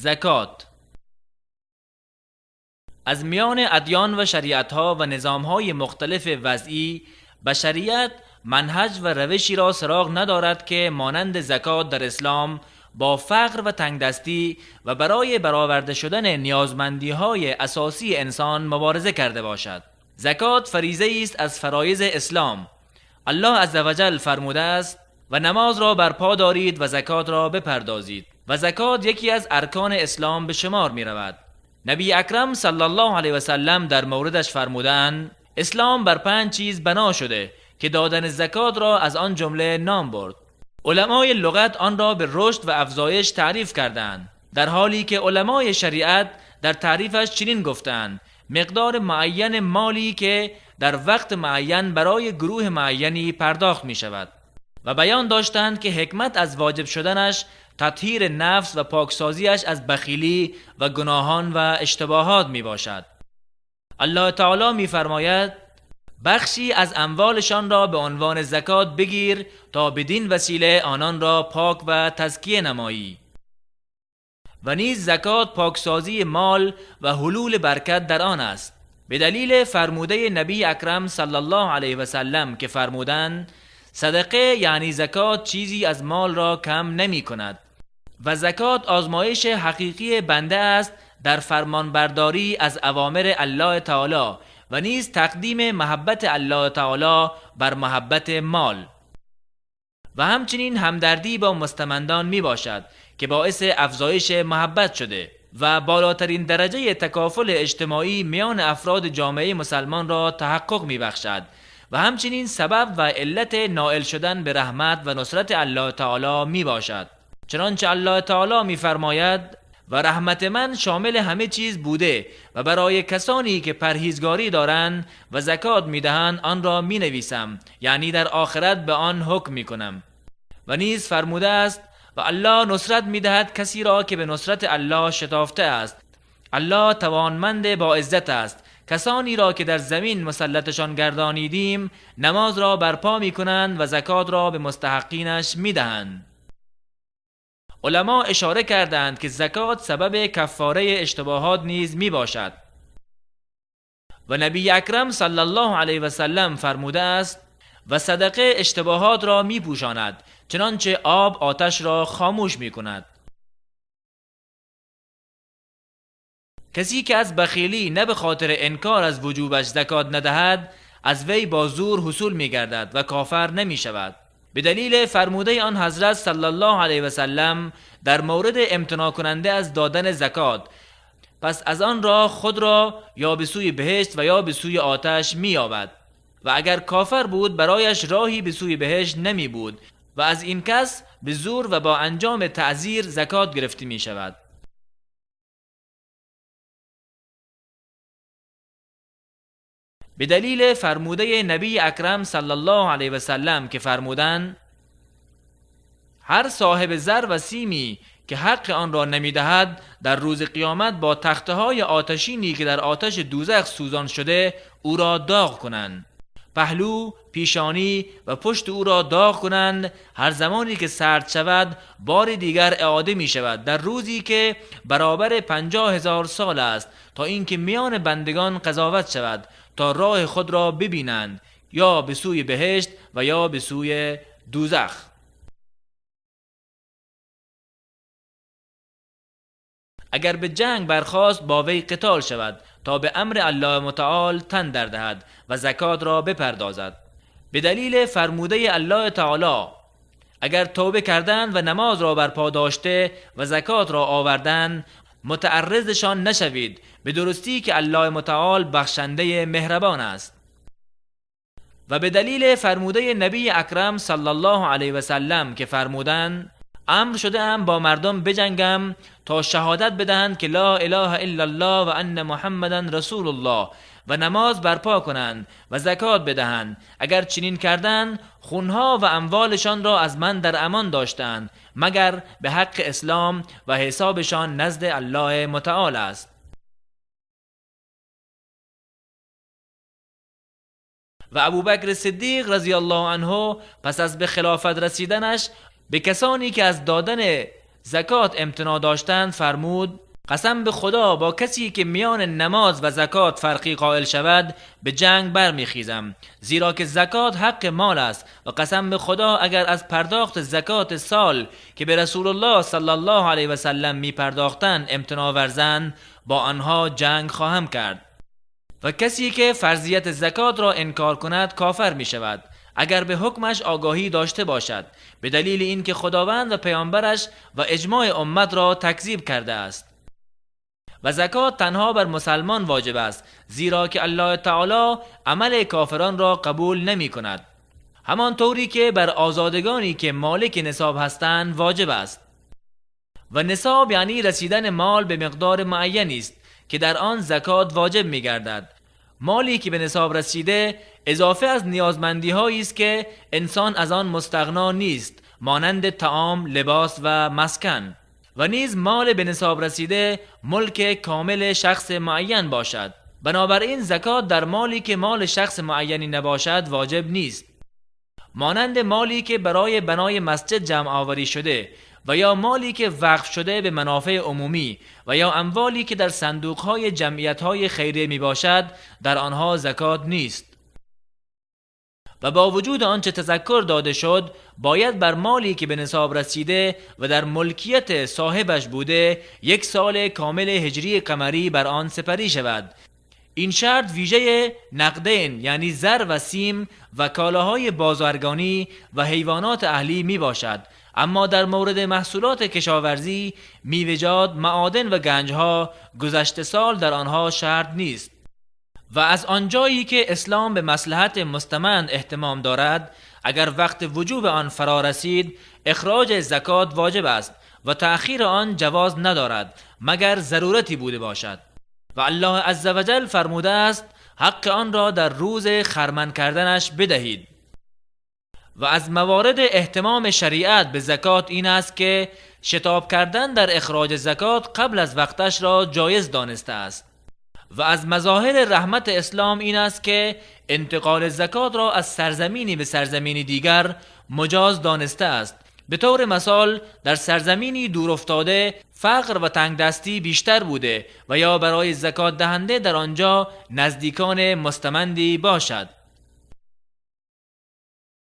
زکات. از میان ادیان و شریعت‌ها و نظام‌های مختلف وضعی، بشریت منهج و روشی را سراغ ندارد که مانند زکات در اسلام با فقر و تنگدستی و برای برآورده شدن نیازمندی‌های اساسی انسان مبارزه کرده باشد. زکات فریضه‌ای است از فرایض اسلام. الله عزوجل فرموده است: و نماز را برپا دارید و زکات را بپردازید. و زکات یکی از ارکان اسلام به شمار می رود. نبی اکرم صلی الله علیه و سلم در موردش فرمودند: اسلام بر 5 چیز بنا شده که دادن زکات را از آن جمله نام برد. علمای لغت آن را به رشد و افزایش تعریف کردند، در حالی که علمای شریعت در تعریفش چنین گفتند: مقدار معین مالی که در وقت معین برای گروه معینی پرداخت می شود. و بیان داشتند که حکمت از واجب شدنش تطهیر نفس و پاکسازیش از بخیلی و گناهان و اشتباهات می باشد. الله تعالی می فرماید: بخشی از اموالشان را به عنوان زکات بگیر تا بدین وسیله آنان را پاک و تزکیه نمایی. و نیز زکات پاکسازی مال و حلول برکت در آن است، به دلیل فرموده نبی اکرم صلی الله علیه و سلم که فرمودند: صدقه یعنی زکات چیزی از مال را کم نمی کند. و زکات آزمایش حقیقی بنده است در فرمانبرداری از اوامر الله تعالی و نیز تقدیم محبت الله تعالی بر محبت مال، و همچنین همدردی با مستمندان می باشد که باعث افزایش محبت شده و بالاترین درجه تکافل اجتماعی میان افراد جامعه مسلمان را تحقق می بخشد و همچنین سبب و علت نائل شدن به رحمت و نصرت الله تعالی می باشد. چنانچه الله تعالی می فرماید: و رحمت من شامل همه چیز بوده و برای کسانی که پرهیزگاری دارند و زکات می دهند آن را می نویسم، یعنی در آخرت به آن حکم می کنم. و نیز فرموده است: و الله نصرت می دهد کسی را که به نصرت الله شتافته است. الله توانمند با عزت است. کسانی را که در زمین مسلطشان گردانیدیم نماز را برپا می کنند و زکات را به مستحقینش می دهند. علما اشاره کردند که زکات سبب کفاره اشتباهات نیز می باشد. و نبی اکرم صلی الله علیه و سلم فرموده است: و صدقه اشتباهات را می پوشاند، چنانچه آب آتش را خاموش می کند. کسی که از بخیلی نه به خاطر انکار از وجوبش زکات ندهد، از وی با زور حصول می گردد و کافر نمی شود. به دلیل فرموده آن حضرت صلی الله علیه و سلم در مورد امتناع کننده از دادن زکات، پس از آن را خود را یا به سوی بهشت و یا به سوی آتش می یابد. و اگر کافر بود برایش راهی به سوی بهشت نمی بود و از این کس به زور و با انجام تعزیر زکات گرفته می شود. به دلیل فرموده نبی اکرم صلی الله علیه و سلم که فرمودند: هر صاحب زر و سیمی که حق آن را نمی دهد در روز قیامت با تخته های آتشینی که در آتش دوزخ سوزان شده او را داغ کنند، پهلو، پیشانی و پشت او را داغ کنند. هر زمانی که سرد شود بار دیگر اعاده می شود در روزی که برابر 50,000 سال است، تا اینکه میان بندگان قضاوت شود تا راه خود را ببینند، یا به سوی بهشت و یا به سوی دوزخ. اگر به جنگ برخاست با وی قتال شود تا به امر الله متعال تن در دهد و زکات را بپردازد. به دلیل فرموده الله تعالی: اگر توبه کردند و نماز را برپا داشته و زکات را آوردند متعرضشان نشوید، به درستی که الله متعال بخشنده مهربان است. و به دلیل فرموده نبی اکرم صلی الله علیه و سلم که فرمودند: امر شده ام با مردم بجنگم تا شهادت بدهند که لا اله الا الله و ان محمدا رسول الله و نماز برپا کنند و زکات بدهند. اگر چنین کردند خونها و اموالشان را از من در امان داشتند، مگر به حق اسلام، و حسابشان نزد الله متعال است. و ابوبکر صدیق رضی الله عنه پس از به خلافت رسیدنش به کسانی که از دادن زکات امتناع داشتند فرمود: قسم به خدا با کسی که میان نماز و زکات فرقی قائل شود به جنگ برمیخیزم، زیرا که زکات حق مال است و قسم به خدا اگر از پرداخت زکات سال که به رسول الله صلی الله علیه و سلم می پرداختند امتناع ورزند با آنها جنگ خواهم کرد. و کسی که فرضیت زکات را انکار کند کافر می شود اگر به حکمش آگاهی داشته باشد، به دلیل اینکه خداوند و پیامبرش و اجماع امت را تکذیب کرده است. و زکات تنها بر مسلمان واجب است، زیرا که الله تعالی عمل کافران را قبول نمی کند، همان طوری که بر آزادگانی که مالک نصاب هستند واجب است. و نصاب یعنی رسیدن مال به مقدار معینی است که در آن زکات واجب می گردد. مالی که به نصاب رسیده اضافه از نیازمندی هایی است که انسان از آن مستغنا نیست، مانند طعام، لباس و مسکن. و نیز مال به نصاب رسیده ملک کامل شخص معین باشد. بنابراین زکات در مالی که مال شخص معینی نباشد واجب نیست، مانند مالی که برای بنای مسجد جمع آوری شده و یا مالی که وقف شده به منافع عمومی و یا اموالی که در صندوق‌های جمعیت‌های خیریه می باشد، در آنها زکات نیست. و با وجود آنچه تذکر داده شد، باید بر مالی که به نصاب رسیده و در ملکیت صاحبش بوده یک سال کامل هجری قمری بر آن سپری شود. این شرط ویژه نقدین یعنی زر و سیم و کالاهای بازرگانی و حیوانات اهلی می باشد. اما در مورد محصولات کشاورزی، میوه‌جات، معادن و گنجها گذشت سال در آنها شرط نیست. و از آنجایی که اسلام به مصلحت مستمند اهتمام دارد، اگر وقت وجوب آن فرا رسید اخراج زکات واجب است و تأخیر آن جواز ندارد مگر ضرورتی بوده باشد. و الله عزوجل فرموده است: حق آن را در روز خرمن کردنش بدهید. و از موارد اهتمام شریعت به زکات این است که شتاب کردن در اخراج زکات قبل از وقتش را جایز دانسته است. و از مظاهر رحمت اسلام این است که انتقال زکات را از سرزمینی به سرزمینی دیگر مجاز دانسته است. به طور مثال در سرزمینی دور افتاده فقر و تنگدستی بیشتر بوده و یا برای زکات دهنده در آنجا نزدیکان مستمندی باشد.